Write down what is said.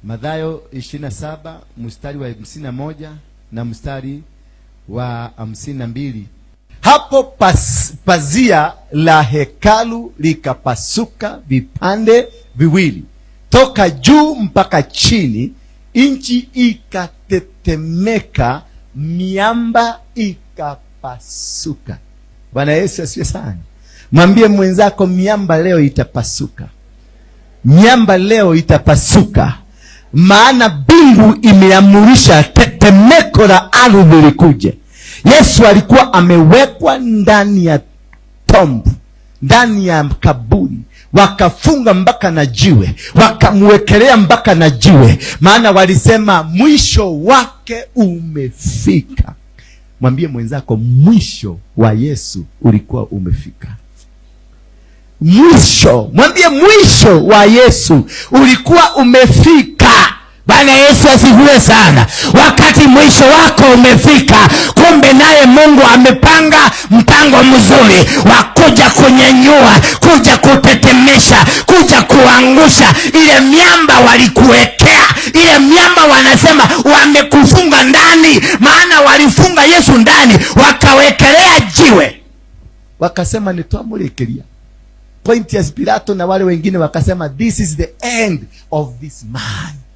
Mathayo 27 mstari wa 51 na mstari wa 52. Hapo pazia la hekalu likapasuka vipande viwili toka juu mpaka chini, nchi ikatetemeka, miamba ikapasuka. Bwana Yesu asifiwe sana. Mwambie mwenzako, miamba leo itapasuka, miamba leo itapasuka, maana mbingu imeamurisha tetemeko la ardhi likuje. Yesu alikuwa amewekwa ndani ya tombu, ndani ya kaburi, wakafunga mpaka na jiwe, wakamwekelea mpaka na jiwe, maana walisema mwisho wake umefika. Mwambie mwenzako, mwisho wa Yesu ulikuwa umefika. Mwisho, mwambie mwisho wa Yesu ulikuwa umefika. Bwana Yesu asifiwe sana. Wakati mwisho wako umefika, kumbe naye Mungu amepanga mpango mzuri wa kuja kunyanyua, kuja kutetemesha, kuja kuangusha ile miamba walikuwekea, ile miamba wanasema wamekufunga ndani, maana walifunga Yesu ndani wakawekelea jiwe, wakasema nitwamurekeria. Pontius Pilato na wale wengine wakasema this is the end of this man.